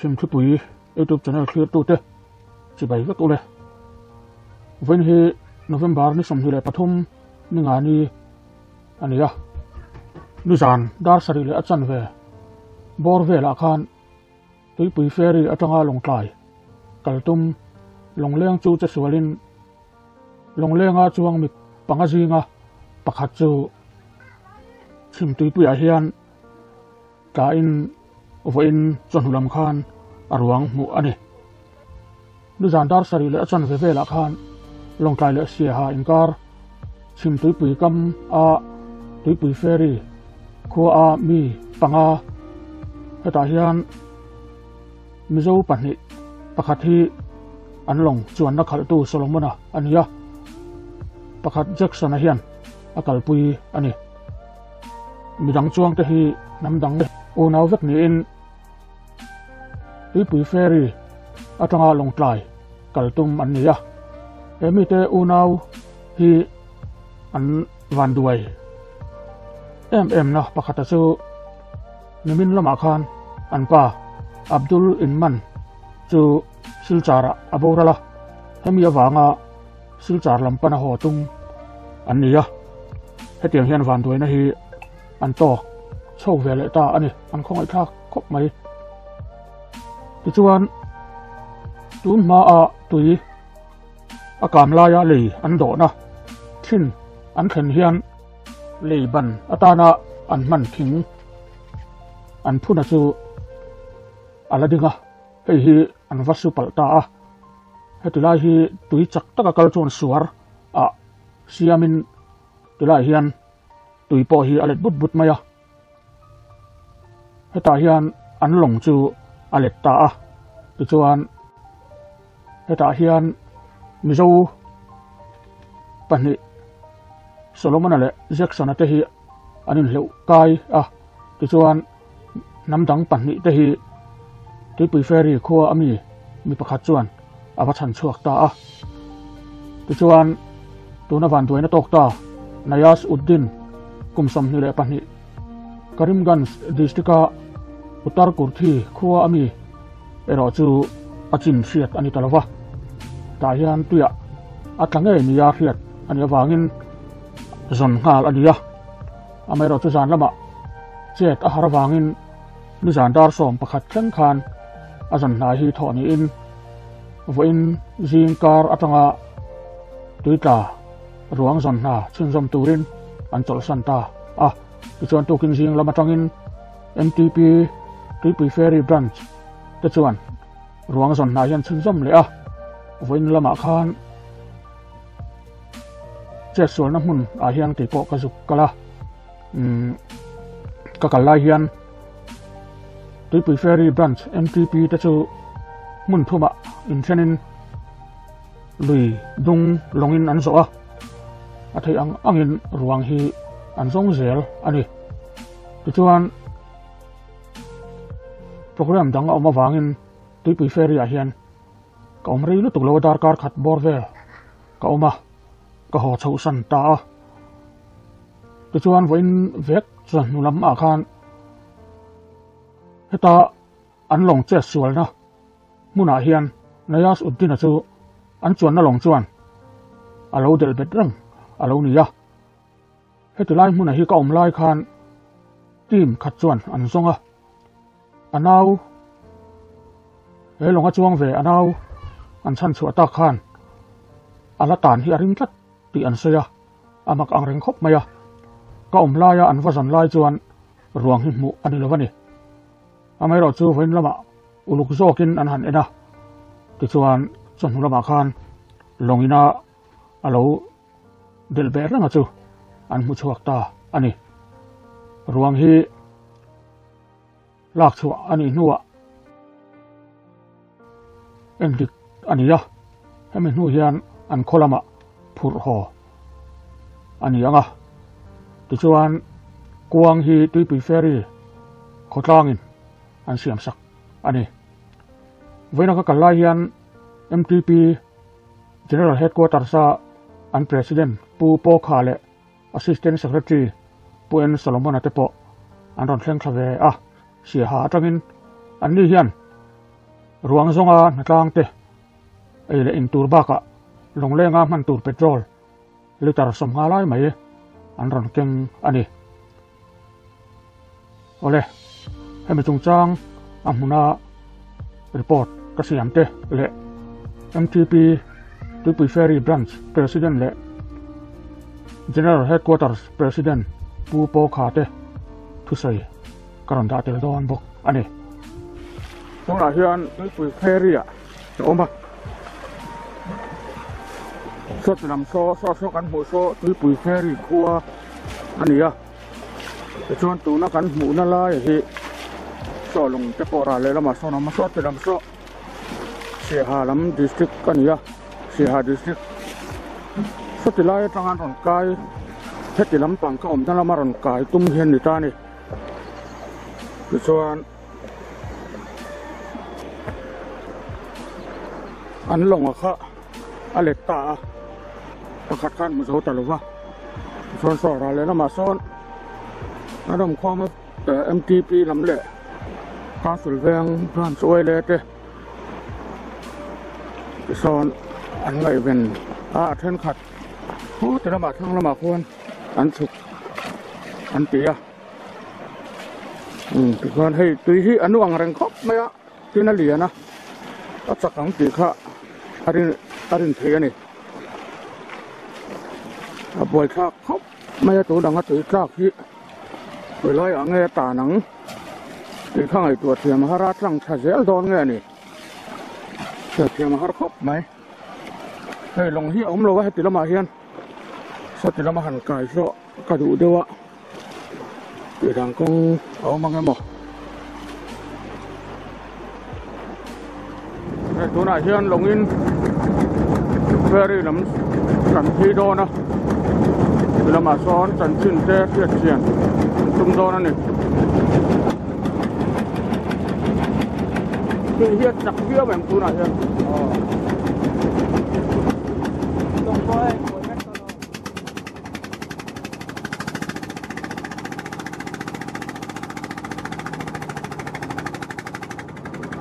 Chhimthupui YouTube channel thlirtute chibai vek ule. Vawiin hi November ni 23 ni nga ni a ni a. Nizan dar sarih leh a chanve bawr velah khan Tuipui ferry atanga Lawngtlai kal tum Lawngleng chu che sualin Lawnglenga chuang mi panga zinga pakhat chu Chhimtuipuiah hian Tlaiin vawiin chawhnu lam khan a ruang hmuh a ni. Nizan dar sarih leh a chanve velah khan Lawngtlai leh Siaha inkar chhim tuipui kam a tuipui ferry khua a mi panga hetah hian Mizo pahnih pakhat hi an lawng chuanna khalhtu Solomon-a a ni a, pakhat Jackson-a hian a kalpui a ni. Midang chuangte hi hnam dang unau vek niin Tuipui Ferry atanga Lawngtlai kal tum an ni a. He mite unau hi an vanduai em em na pakhata chu nimin lamah khan an pa Abdul Inman chu Silchar ah a boral a, hemi avanga Silchar lam pana haw tum an ni a, hetiang hian vanduaina hi an tawk chho ve leh ta a ni, an khawngaihthlak khawp mai. Tichuan, tun hmaa tui a kam laia lei an dawhna thin an thlen hian lei ban atana an hman thing an phuna chu a la ding a, hei hi an va su palh ta a. Heti lai hi tui chak taka kal chuan suar ah siamin tilai hian tui pawh hi a let but but mai a. Hetah hian an lawng chu a let ta a, tichuan hetah hian Mizo pahnih Solomon-a leh Jackson-a te hi an inhleuh kai a, tichuan hnam dang pahnih te hi Tuipui Ferry khua a mi mi pakhat chuan a va chhan chhuak ta a. Tichuan tuna vanduaina tawk ta Nayaz Uddin kum 22 Karimganj district-a Uttar Kurthi khua a mi erawh chu a chin hriat a ni ta lo va. Tah hian tuiah a tla ngei nia hriat a nih avangin zawn nghal a ni a. Amaherawhchu zan lamah chet a har avangin nizan dar 11 thleng khan a zan hnai hi thawh niin vawiin zing kar atanga tuitla ruang zawn hna chhunzawm turin an chawlhsan ta a. Tichuan tukin zing lam atangin MTP Tuipui Ferry Branch te chuan ruang zawn hna hian chhunzawm leh a, vawiin lamah khan chetsualna hmun ah hian keipawh ka zuk kal a, umm ka kal lai hian Tuipui Ferry Branch MTP te chu hmun thumah inthenin lui dung lawngin an zawh a, a theih ang angin ruang hi an zawng zel a ni. Tichuan program dang a awm avangin Tuipui Ferry ah hian ka awm rei lutuk lo a darkar khat bawr vel ka awm a, ka haw chhoh san ta a. Tichuan vawiin vek chuan hnu lam ah khan heta an lawng chet sualna hmunah hian Nayaz Uddin-a chu an chuanna lawng chuan a lo delh bet reng a lo ni a. Heti lai hmunah hi ka awm lai khan team khat chuan an zawng a, a nau he lawnga chuang ve a nau an chhan chhuah tak khan a la tan hi a ring tlat tih an sawi a, a mak ang reng khawp mai a. Ka awm laia an va zawn lai chuan ruang hi hmuh a ni lo a ni. Amaherawhchu vawiin lamah uluk zawkin an han en a, tichuan chawhnu lamah khan lawngina a lo Delh beh renga chu an hmu chhuak ta a ni. Ruang hi lak chhuah a nih hnuah endik a ni a, hemi hnu hian an khaw lamah phurh haw a ni ang a. Tichuan kuang hi Tuipui Ferry khawtlangin an siamsak a ni. Vawiina ka kal lai hian MTP General Headquarters a an President Pu Pawkha leh Assistant Secretary Pu N Solomon-a te pawh an rawn thleng thla ve a, Siaha atangin anni hian Ruang zawnga hnatlang te ei leh in tur bakah lawnglenga hman tur petrol litre 50 lai mai an rawn keng a ni. Awle, hemi chungchang a hmuna report ka siam te leh MTP Tuipui Ferry Branch President leh General Headquarters President Pu Paw Kha te thusawi ka rawn dah tel dawn bawk a ni. Tunah hian Tuipui Ferry ah ka awm a, sawti lam saw saw saw kan hmuh saw Tuipui Ferry khua a ni a, tichuan tuna kan hmuhna lai hi saw lung te pawh ral lehlamah sawn a awm a, sawti lam saw Siaha lam district a ni a, Siaha district sawti lai atanga an rawn kai heti lampang ka awmna lama rawn kai tum hian ni ta a ni. Tichuan an lawng a kha a let ta a, pakhat khan hmu zo ta lo va, tichuan saw ral leh lamah sawn an awm khawm a M_T_P lam leh Council veng branch uaile te tisawn an ngaihven a, a thenkhat khu ti lamah thlang lamah khuan an chhuk an ti a. Umm tichuan hei tui hi a nu ang reng khawp mai a tin a lian a a chak ang tih kha a rin a rin theih a ni a buaithlak khawp mai a tun anga tui tlak hi tui laiah nge a tan ang tih kha ngaihtuah thiam a har a tlang tha zel dawn nge a ni hriatthiam a har khawp mai hei lawng hi a awm lo a heti lamah hian sawti lama han kai zawh Ka duh deuh a, tih dang kawng a awm ang emaw. Hei tunah hian lawngin ferry lam kan phei dawn a, ti lamah sawn chanchin te hriat chian an tum dawn a ni. Tui hi a chak viau em tunah hian.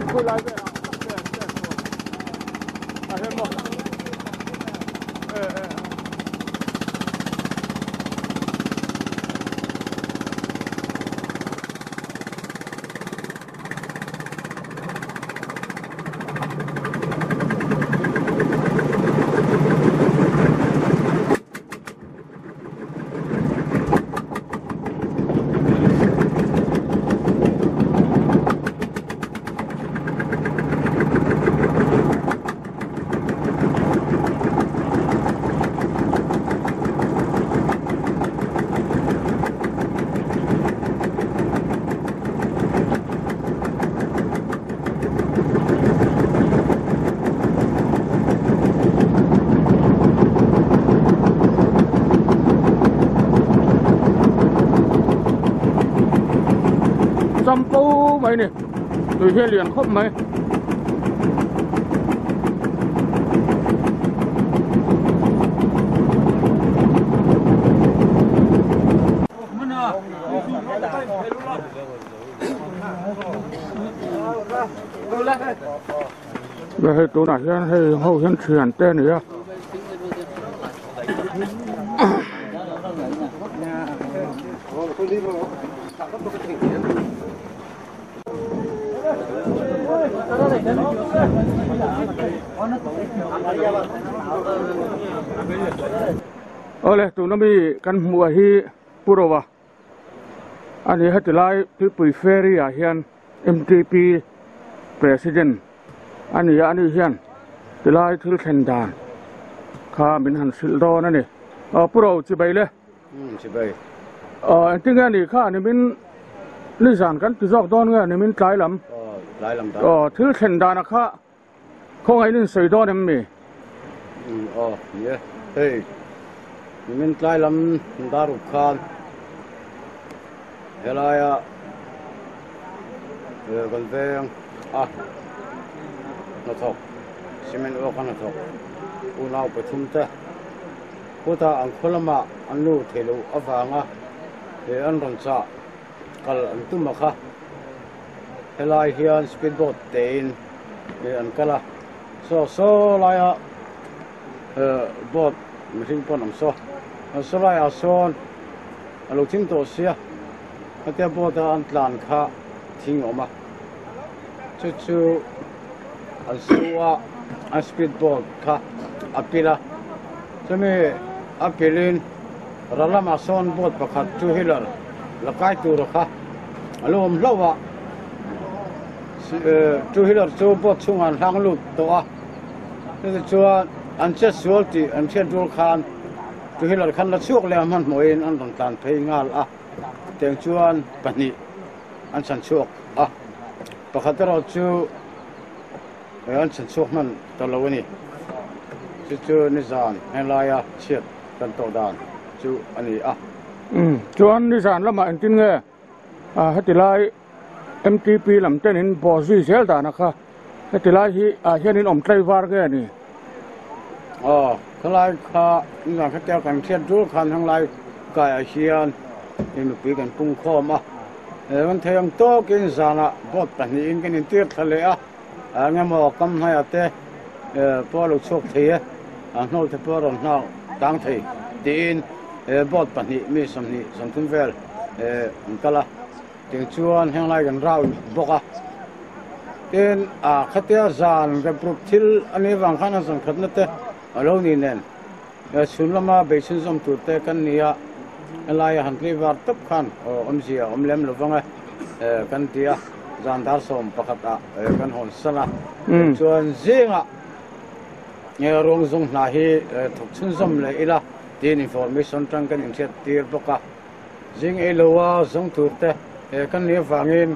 Khulai velah tak te an hriat tur a rem maw e e. Champo mai ni tui hi a lian khawp mai. Hei tunah hian hei ho hian thian te a ni a. Awle tuna mi kan hmuh ah hi Pu Rova a ni heti lai Tuipui Ferry ah hian M_T_P President a ni a ani hian tilai thil thlen dan kha min han hrilh dawn a ni. Aw Pu Ro chibai le. Chibai. Aw engtin nge ni kha ni min nizan kan ti zawk dawn nge ni min tlai lam. Aw tlai lam dan. Aw thil thlen dan a kha khawngaih in sawi dawn em mi? Aw ni e. Hei ni min tlai lam dar uk khan helaia kan veng a hnathawk cement work a hnathawk unau pathum te Khutah an khaw lamah an nu theih loh avanga he an rawn chah kal an tum a kha. Helai hian speed boat tein an kal a saw saw laia boat mihring pawh an awm saw saw laiah sawn a lo thim tawh sia hetia boat a an tlan kha thing a awm a chu chu an su a an speed boat kha a pil a chumi a pilin ral lamah sawn boat pakhat two wheeler la kai tur kha a lo awm hlauh a two wheeler chu boat chhungah an hlang lut tawh a chutichuan an chet sual tih an hriat rual khan two wheeler khan la chhuak leh a hmanhmawhin an rawn tlan phei nghal a tiang chuan pahnih an chhan chhuak a pakhat erawh chu an chhan chhuak hman ta lo a ni chu chu nizan henglaia chhiat kan tawh dan chu a ni a. Chuan nizan lamah engtin nge heti lai M_T_P lam ten in bawh zui zel dan a kha heti lai hi ah hian in awm tlai var nge ni? Aw khalai kha nizan khatia kan hriat rul khan henglai kaiah hian nupui kan pung khawm a. Kan thei ang tawkin zanah boat pahnihin kan intir thla leh a, eng emaw kam hmaiah te pawh a lo chhuak thei e, a hnawl te pawh a rawn nghak tang thei tiin boat pahnih mi 20 30 vel an kal a, tiang chuan henglai kan round bawk a. Tin, khatia zan reprup thil a nih avang khan a zan khatna te a lo ni nen. Chhun lama bei chhunzawm tur te kan ni a, helaia han tlei var tawp khan awmzia a awm lem lo vang e kan ti a, zan dar 11 ah kan hawn san a, chuan zingah ruang zawng hna hi thawk chhunzawm leh ila tiin information tang kan inhriat tir bawk a, zing ei loa zawng tur te kan nih avangin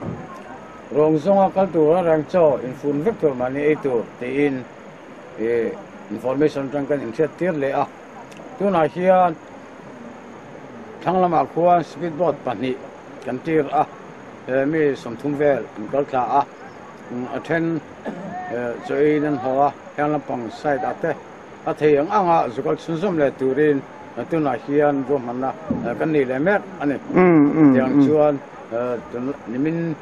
ruang zawnga kal tur a reng chaw infun vek tur mahni ei tur tiin. Ih information atang kan inhriat tir leh a tunah hian thlang lamah khuan speed boat pahnih kan tir a eh mi 30 vel an kal thla a a then eh chaw eiin an haw a heng lampang side ah te a thei ang anga zu kal chhunzawm leh turin tunah hian ruahmanna kan nei leh mek a ni tiang chuan nimin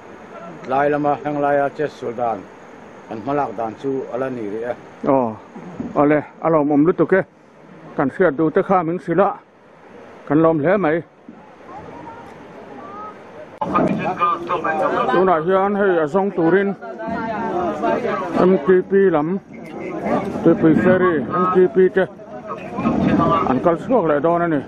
tlai lama heng laia chetsual dan. Kan hmalak dan chu a la ni rih e. Aw, awle, a lawmawm lutuk e. Kan hriat duh te kha min hrilh a, kan lawm hle mai. Tunah hian hei a zawng turin M_T_P lam Tuipui Ferry M_T_P te an kal chhuak leh dawn a ni.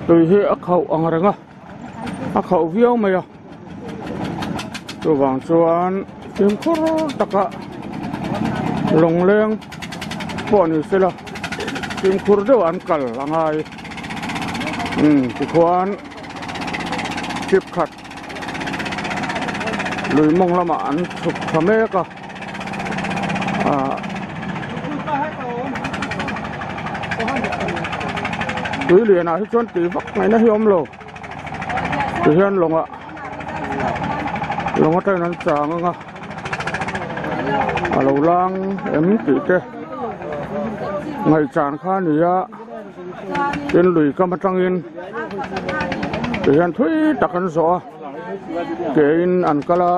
Tui hi a khauh ang reng a a khauh viau mai a chuvang chuan fimkhur taka lawngleng pawh ni sela fimkhur deuh an kal a ngai umm tikhuan chip khat lui mawng lamah an chhuk thla mek a ah tui lianah hi chuan tui vak ngaihna hi a awm lo tihian lawngah lawng atangin an chang ang a a lo lang em tih te ngaihchan kha a ni a. Tin lui kam atangin tihian thui tak an zawh a ke in an kal a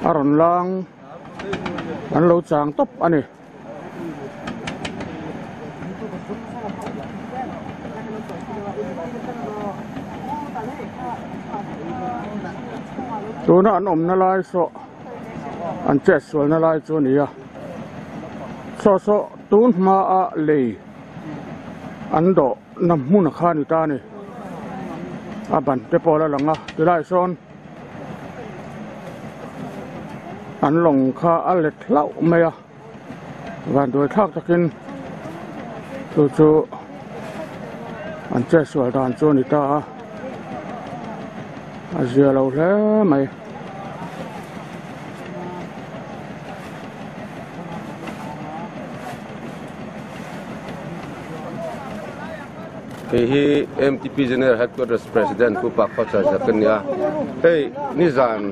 a rawn lang an lo chang tawp a ni. Tuna an awmna lai saw an chet sualna lai chu a ni a saw saw tun hmaa lei. An dawh na hmun kha a ni ta a ni a ban te pawh a la lang a tilai sawn an lawng kha a let hlauh mai a vanduai thlak takin. Chu chu an chetsual dan chu a ni ta a, a zia lo hle mai. Hei hi MTP General Headquarters President Pu Pak Khawchar Zak a ni a, hei nizan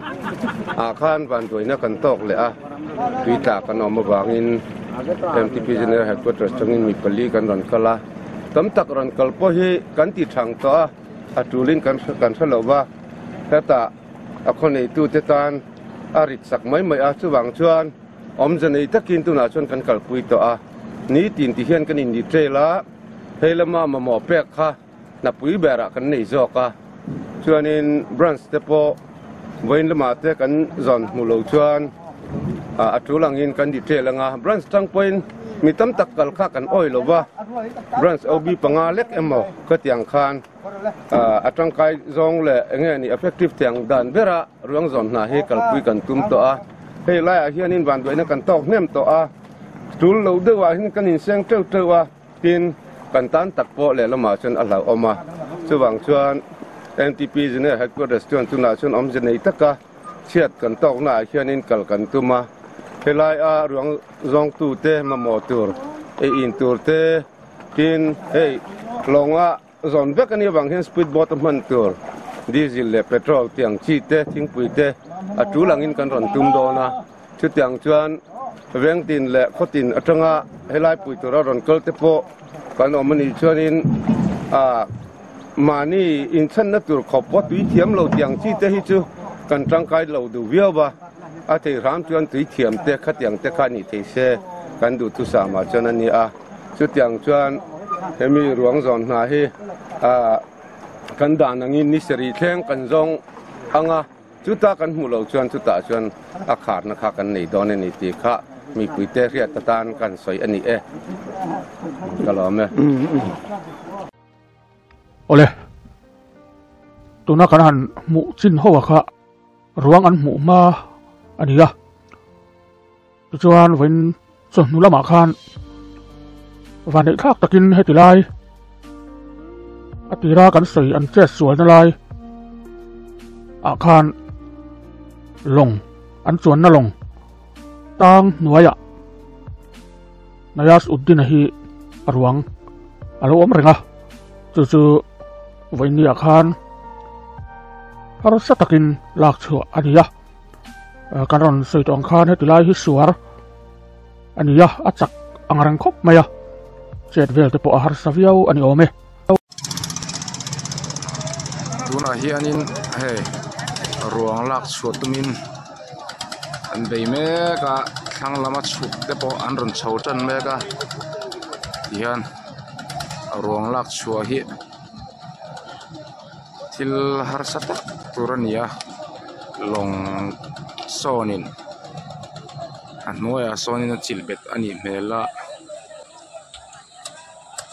ah khan vanduaina kan tawk leh a, tui tla kan awm avangin MTP General Headquarters tangin mi pali kan rawn kal a, tam tak rawn kal pawh hi kan ti thang tawh a, a tulin kan kan hre lo va, hetah a khawneihtute tan a rit sak mai mai a, chuvang chuan awmze nei takin tunah chuan kan kalpui tawh a, nitin ti hian kan in detail a. Hei lama mamawh pek kha hnapui berah kan nei zawk a, chuanin branch te pawh vawiin lamah te kan zawn hmu lo chuan a tul angin kan detail anga, branch tang pawhin mi tam tak kal kha kan awih lo va, branch OB panga lek emaw ka ti ang khan a tangkai zawng leh enge ni effective tiang dan bera ruang zawn hna hi kalpui kan tum tawh a, hei laiah hianin vanduaina kan tawk hnem tawh a. Tul lo deuhah hian kan inseng teuh teuh a, tin kan tan tak pawh lehlamah chuan a hlauhawm a. Chuvang chuan MTP General Headquarters chuan tunah chuan awmze nei taka chhiat kan tawknaah hianin kal kan tum a. Helaia ruang zawngtute mamawh tur, ei in tur te, tin hei lawnga Zawn vek a nih avang hian speed boat a hman tur diesel leh petrol tiang chi te thingpui te a tul angin kan rawn tum dawn a, chutiang chuan vengtin leh khawtin atanga helai pui tura rawn kal te pawh kan awm a nih chuanin ah mahni inchhanna tur khawp pawh tui thiam lo tiang chi te hi chu kan tangkai lo duh viau va, a thei hram chuan tui thiam te khatiang te kha nih thei se kan duhthusam ah chuan a ni a. Chutiang chuan hemi ruang zawn hna hi kan dan angin ni sarih thleng kan zawng ang a, chuta kan hmuh loh chuan chutah chuan a kharna kha kan nei dawn a ni tih kha mipuite hriat atan kan sawi a ni e. Ka lawm e. Awle, tuna kan han hmuh chin ho a kha ruang an hmuh hma a ni a. Tichuan vawiin chawhnu lamah khan vanneih thlak takin heti lai a tira kan sawi an chet sualna lai ah khan lawng an chuanna lawng tang hnuaiah Nayaz Uddin-a hi a ruang a lo awm reng a, chu chu vawiin ni ah khan harsa takin lak chhuah a ni a. Kan rawn sawi tawh ang khan heti lai hi suar a ni a, a chak ang reng khawp mai a, chet vel te pawh a harsa viau a ni awm e. Tunah hianin hei ruang lak chhuah tumin an bei mek a, thlang lama chhuk te pawh an rawn chho tan mek a, tihian ruang lak chhuah hi. Thil harsa tak tur a ni a lawng sawnin a hnuaiah sawnin a chilh bet a nih hmel a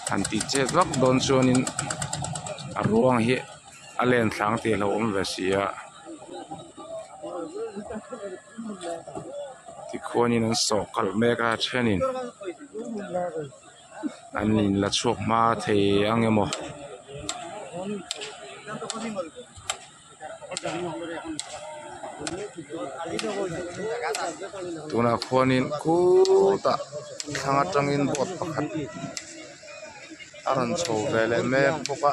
han tih chet vak dawn chuanin a ruang hi a len thlang tih a hlauhawm ve si a tikhuanin an sawh kalh mek a thenin. An in la chhuak hma thei ang emaw. Tunah khuanin khutah thlang atangin boat pakhat a rawn chho ve leh mek bawk a.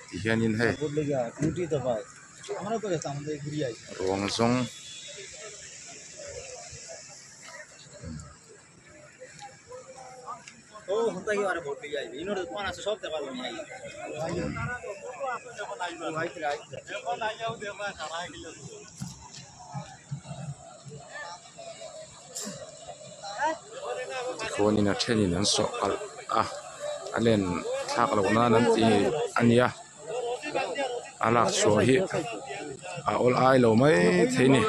Tihianin hei ruang zawng tikhuanin a thenin an sawh kalh a a len thlak loh nan an ti a nia. A lak chhuah hi a awl ai lo mai thei a ni.